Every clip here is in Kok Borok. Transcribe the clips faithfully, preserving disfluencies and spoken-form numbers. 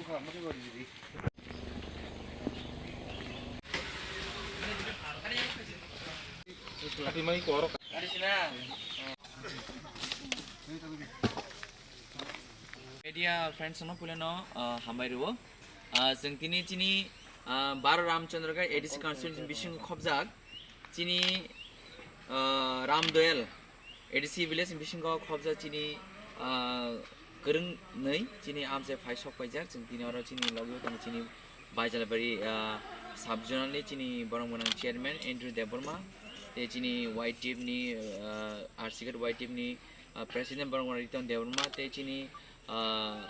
Media friends no puila no, ah, hambai rwo. Ah, chwng tini chini, ah, Baro Ramchandra Ghat A D C constituency bisingo khobjak chini, ah, Ramdoyal A D C village bisingo khobjak chini, ah, kwrwng nwi chini amchai phai sok paijak. Chwng tini oro chini logi tongo chini Baijalbari, ah, sub zonal ni chini borok mwnang chairman Andrew Debbarma, tei chini Y T F ni, ah, R C Ghat Y T F ni, ah, president borok mwnang Riton Debbarma, tei chini, ah,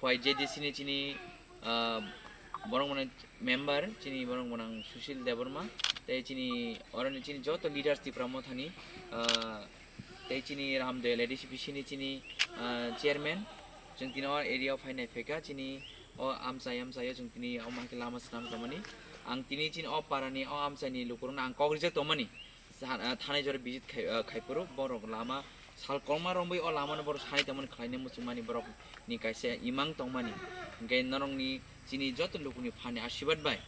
Khwai J D C ni chini, ah, borok mwnang member chini borok mwnang Sushil Debbarma, tei chini oroni chini joto leaders Tipra Mothani, ah, tei chini Ramdoyal A D C B C ni chini, ah, chairman, chwng tini o area o phainai phaikha chini o amchai amchai o chwng tini omo hai khe lama swnam tongmani. Ang tini chini o para ni o amchai ni lukurokno ang kok rijak tongmani. Sa-, ah, thanai jora visit khai, ah, khai phuru borok lama sal kwbangma romwi o lama no borok sanai tongmani, khlainai muchungmani borok ni kaisa imang tongmani. Hwnkhe norokni chini joto lukuni phan ni asirwad bai,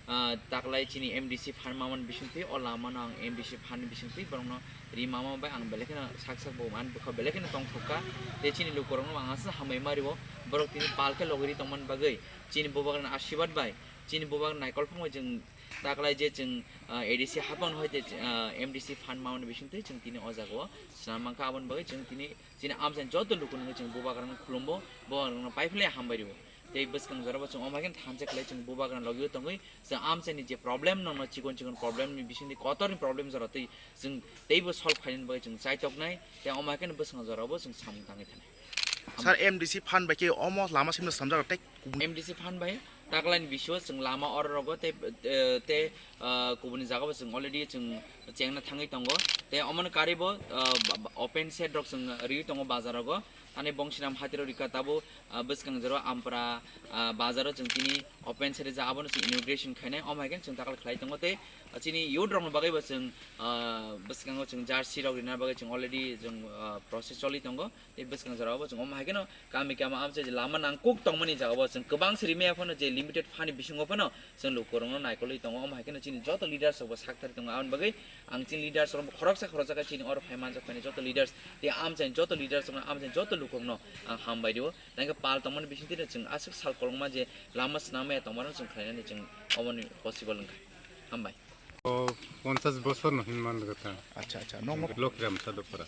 ah, taklai chini M D C phan mamani bisingtwi o lama no ang M D C phan ni bisingtwi borok no ri mama bai ang belai kheno sak sak bo man bwkha belai kheno tongthok kha. Tei chini lukurok no ang aswk hambai ma rio, borok tini pal khe logwi ri tongmani bagwi chini bubagra ni asirwad bai, chini bubagra naikol phang bai chwng taklai je chwng, ah, A D C hapang no hai tei, ah, M D C phan mamani bisingtwi chwng tini o jaga o swnam mankha, aboni bagwi chwng tini chini amchaini joto lukurok no chwng bubagra no khulumbo, bubagra no paiphlai hambai rio. Tei bwskang jorabo chwng omo hai khe thansa khlai chwng bubagra logio tongwi chwng amchaini je problem nokno chikon chikon problem ni bisingtwi kotor ni problem jora twi chwng teibo solve khainani bagwi chwng chaitoknai tei omo hai khe bwskang jorabo chwng samung tangwi thanai. Sir, M D C phan bai khe omo lama simi swnamjak tei kubun M D C phan bai taklai ni bisio chwng lama oro rogo tei, eh, tei, ah, kubuni jagao chwng already chwng chengna thangwi tongo. Tei omono karibo, ah, ba-, ba-, open shed rok chwng riwi tongo bazar rogo. Ani Bongshinam hatiro rika tabo, ah, bwskang jora Ampra, ah, bazaro chwng tini open side ja abono chwng inauguration khainai, omo hai khe chwng takal khlai tongo tei, ah, chini youth rokni bagwi bo chwng, ah, bwskango chwng jersey rok rina bagwi chwng already chwng, ah, process choli tongo tei bwskang jora bo chwng omo hai kheno kami kami amchai je lama nangkuk tongmani jaga bo chwng kwbang se rimaya phano je limited phani bisingo phano chwng lukurokno naikolwi tongo, omo hai kheno chini joto leaders rokbo sak thari tongo. Aboni bagwi ang chini leaders rokbo khoroksa khoroksa khe chini oro phai manjak phai joto leaders tei amchaini joto leaders rokno, amchaini joto lukurokno ang hambai rio. Tei khe pal tongmani bisingtwi chwng aswk sal kolokma je lama swnam ya tongmano chwng khlainani chwng oboni possible wngkha. Hambai. O ponchash bosor no hin man gata. Acha, acha. Nong Lokhiram Sadupura.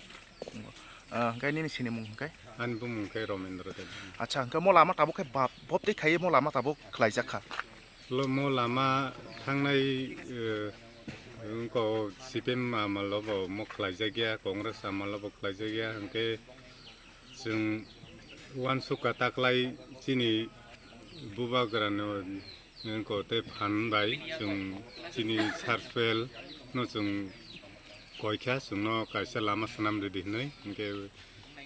Ah, hwnkhe nini sinimung hwnkhe? Ani bumung khe Romendra Debbarma. Acha, hwnkhe mo lama tabuk khe bap-, boptwi khaiwi mo lama tabuk khlaijak kha. Lo mo lama thangnai, eh, wngkha C P M amalo bo mo khlaijak ya, Congress amalo bo khlaijak ya, hwnkhe chwng uansukha taklai chini bubagrano wngkha tei phan bai chwng chini sar soil no chwng koikha, chwngno kaisa lama swnam ridi hinwi, hwnkhe,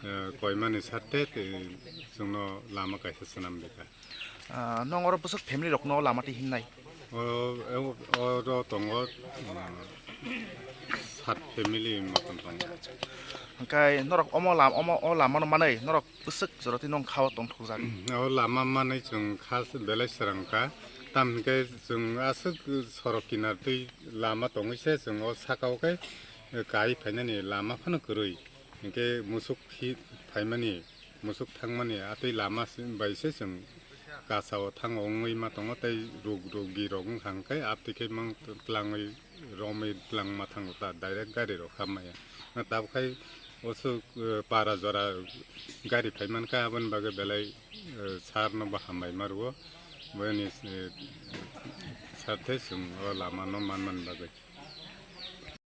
eh, koimani sarte tei chwngno lama kaisa swnam rikha. Ah, nong oro bwswk family rokno lama twi hinnai? O, o, oro tongo, ah, sat family motom tongo. Hwnkhe norok omo lam-, omo, o lamano manwi norok bwswk jora twi nong kha-o tongthokjak? O lama manwi chwng kha belai swrang kha, tamhinkhe chwng aswk sorok kinar twi lama tongwi se chwng o saka o khe kai phainani lama phano kwrwi, hinkhe musuk phi-, phaimani. Musuk thangmani atwi lama si-, bai se chwng kasao thang wngwi ma tongo, tei rug-, rugi rok wngkha hwnkhe atwi khe mang tlangwi romwi tlangma thango ta, direct gari rok hapmaya. Tabuk khai osuk, eh, para jora gari phai mankha, aboni bagwi belai, eh, sir no bo hambai ma rwo, bini, eh, sir tei chwng o lama no man mani bagwi.